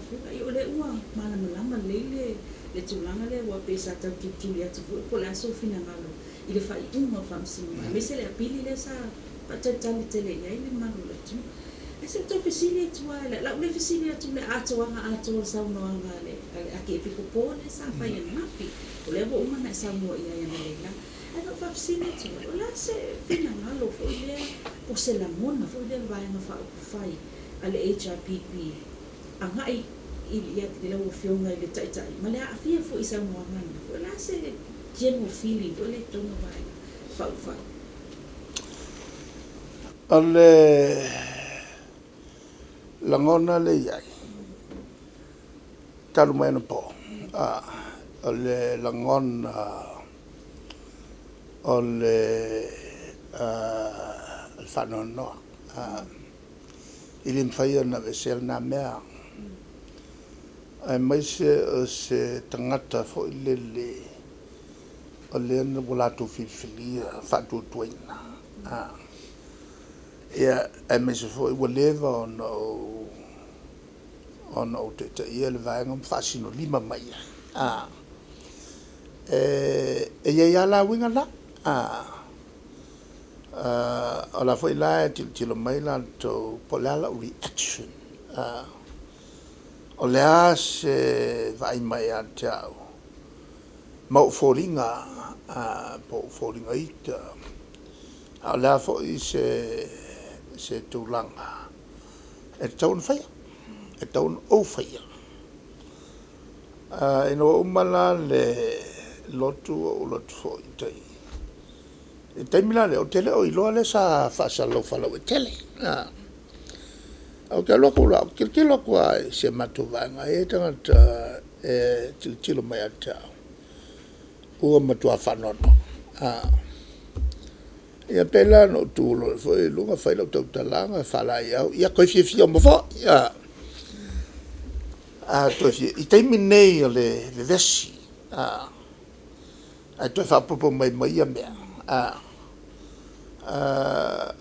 Afioga, ia o lea ua malamalama lelei le le tulaga lea aua pei sa tau tulituli atu foi po o le a sou finagalo i le faaiuga o Faamasinoga aemaise le apili lea sa faatalitali tele i ai le mamalu o le atunuu. Ae se i ou tau fesili atu lava, o lau lea fesili atu i le atoaga atoa o le saunoaga a le Akiepikopo lea sa fai ananafi, o lea ua uma ona e saunoa i ai analeila. Ae na ou faafesili atu ai, o le a se finagalo foi lea po o se lagona foi lea o le Vaega Faaupufai a le HRPP agai i lau Afioga i le Taitai ma le aafia foi i saunoaga ananafi, o le a se general feeling foi lea i totonu o Vaega Faaupufai? O le lagona lea e i ai talu mai anapo, o le lagona o le faanoanoa. E le mafai ona aveesea lena mea, aemaise o se tagata foi lele o lea ua latou filifilia ma faatuatuaina, ia aemaise foi ua leva ona ou taitaia le Vaega ma faasinolima mai i ai. E i ai lava la uiga na, o la foi la e tilotilo mai latou po o le a lau reaction, o le a se vaai mai ia te au ma ou foliga, po o ou foliga ita, a o le a foi se tulaga e tatau ona faia, e tatau ona ou faia. Ina ua uma la le lotu ou alu atu foi i tai. I le taimi la lea ou te le o iloa lea sa faasalalau faalauaitele. Ou te alu atu la, ou te tilotilo atu lava i si a matou vaega, e i ai tagata e tilotilo mai ia te au, ua matua faanoanoa. Ia pei la ona ou tu loa foi i luga fai lau tautalaga faalaeiau, ia toe fiafia uma foi. I le taimi lenei o le vevesi, ae toe faaopoopo mai ma ia mea,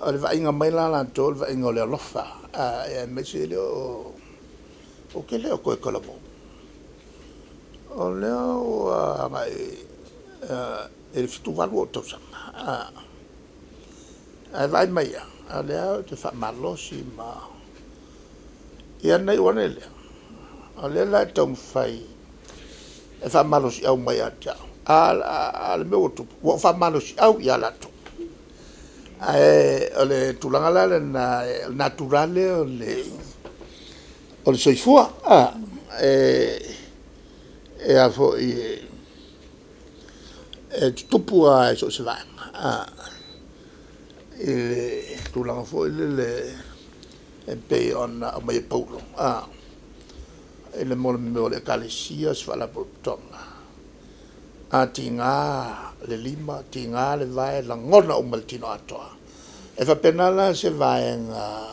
o le vaaiga mai la a latou o le vaaiga o le alofa, aemaise e le o, ou te le o toe talavou. O lea ua agai i le 78 ou tausaga, ae vaai mai ia, o lea ou te faamalosi ma, ia ona iu ane lea, o lea la e taumafai e faamalosiau mai ia te au, a o le mea ua tupu, ua ou faamalosiau ia latou. Ae o le tulaga la lena, o le natura lea o le soifua. E a foi e tutupu lava i so o se vaega i le tulaga foi lele e pei ona aumai e Paulo i le mea o le Ekalesia, o se Faalapotopotoga, a tiga le lima, tiga le vae, lagona uma e le tino atoa. E faapena la se vaega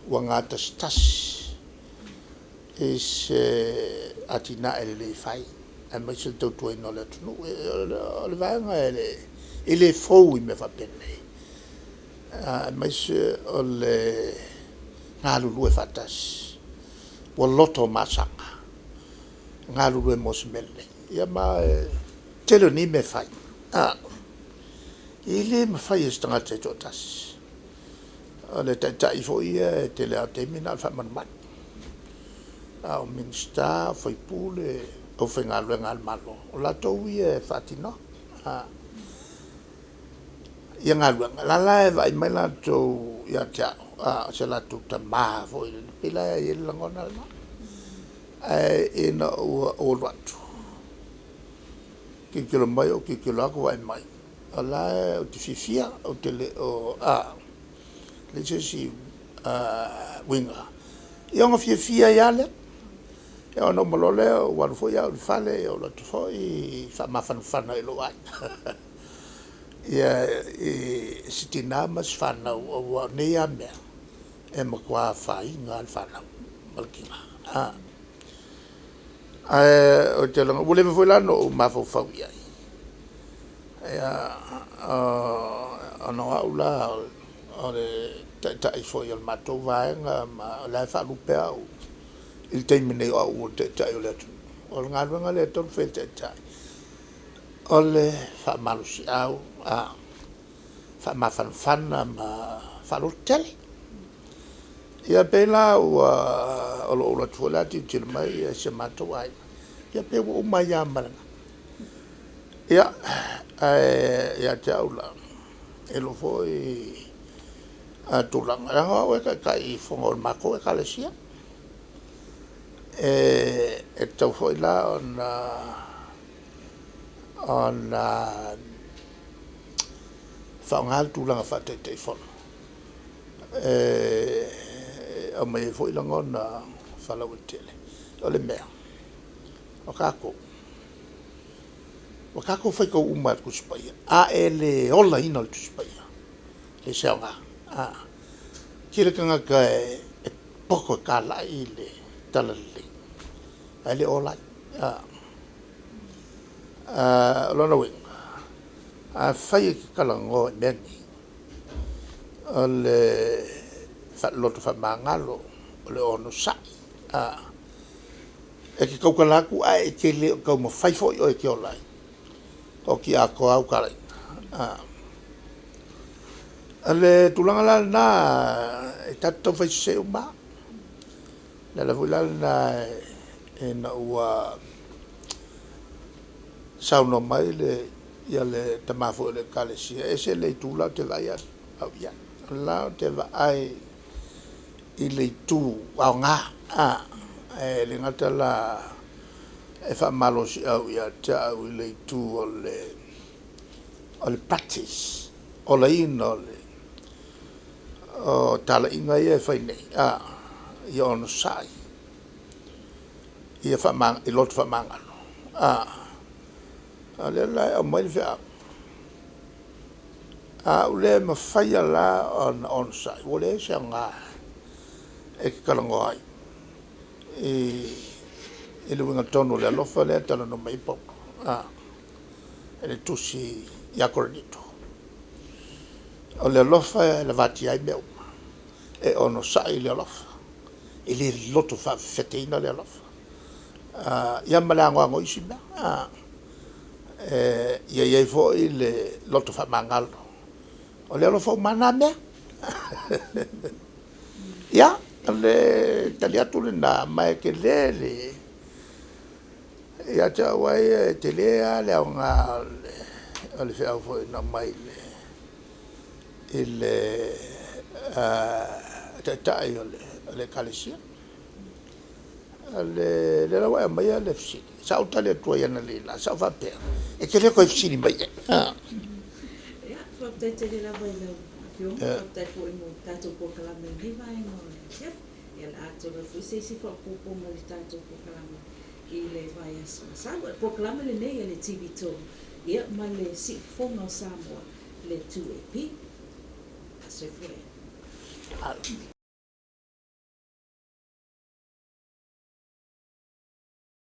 ua gatasitasi i se atinae lelei e fai aemaise le tautuaina o le atunuu. O le vaega e le fou i mea faapenei, aemaise o le galulue faatasi, ua loto masaga e galulue mo se mea lelei. Ia ma o le tele o nei mea e fai, e le mafai e se tagata e toatasi. O le Taitai foi ia e tele lava o taimi na o le faamalumalu, a o Minisita, o sui usufono, o aufaigaluega a le Malo, o latou ia e faatinoa ia galuega. O la la e vaai mai latou ia te au o se latou tama foi lele, pei la e i ai le lagona lena. Ae ina ua ou alu atu, tilotilo mai ou tilotilo atu vaai mai, o la ou te fiafia, ou te le o… leai se isi uiga, ia ona fiafia ai lava lea. Ia ona uma loa lea ou alu foi au i le fale, ou alu atu foi faamafanafana i lou aiga i si tina ma si fanau aua o nei lava mea e matua afaina lava le fanau ma le tina. Ae ou te lagona, ua leva foi la ona ou mafaufau i ai, ona o au la o le Taitai foi o le matou Vaega ma o la e faalupe au i le taimi nei o au o le Taitai o le atunuu. O le galuega lea e tatau ona fai e le Taitai, o le faamalosiau, faamafanafana ma faalototele. Ia pei la ua o lou alu atu foi la tilotilo mai si o matou aiga, ia pei ua uma ai lava ma lena. Ia, ae ia te au la, i lou foi tulaga, leaga o au e Taitaifono o le matou Ekalesia. E tatau foi la ona faaaoga le tulaga faa-Taitaifono e aumai ai foi lagona faalauaitele. O le mea, o tatou, ua tatou faitau uma lava i le Tusi Paia. A e le olaina le Tusi Paia, e leai se aoga. E tele tagata e poto e talai le Talalelei ae le ola ai. O lona uiga, afai e te talanoa i mea nei, o le loto faamagalo, o le onosai, e te tautala atu ae e te le o taumafai foi oe e te ola ai, oti atoa lava au talaiga. O le tulaga la lena e tatou te taufai sese uma lava. O le ala foi la lena ina ua saunoa mai le tama foi o le Ekalesia, e ese le itu la ou te vaai au i ai. O la ou te vaai i le itu aoga, e le gata la e faamalosiau ia te au i le itu o le practice, olaina o talaiga ia e fai nei, ia onosai, ia loto faamagalo. A o lea la e aumai le feau, a ou le mafaia la ona onosai, ua leai se aoga e te talanoa ai i le uiga tonu o le alofa lea e talanoa mai ai Paulo i le tusi ia Korinito. O le alofa e lavatia ai mea uma, e onosai i le alofa, e le loto faafefeteina le alofa. Ia ma le anoano o isi mea. Ia i ai foi le loto faamagalo, o le alofa uma lava na mea. Ia, o le tali atu lena, ma e tele le… Ia te au lava ia e tele lava le aoga o le feau foi na aumai i le Taitai o le Ekalesia. O lea la ua e aumaia le fesili, sa ou tali atu ai analeila, sa ou faapea, e te le toe fesili mai i ai. Ia, faafetai tele lava i lau Afioga, faafetai foi mo le tatou polokalame i lenei vaega o le afiafi. Ia, o le a atonu ai foi se isi faaopoopoga i le tatou polokalame i le vaiaso asau. O le polokalame lenei a le TV3 ia ma le Siufofoga o Samoa, le 2AP. Soifua.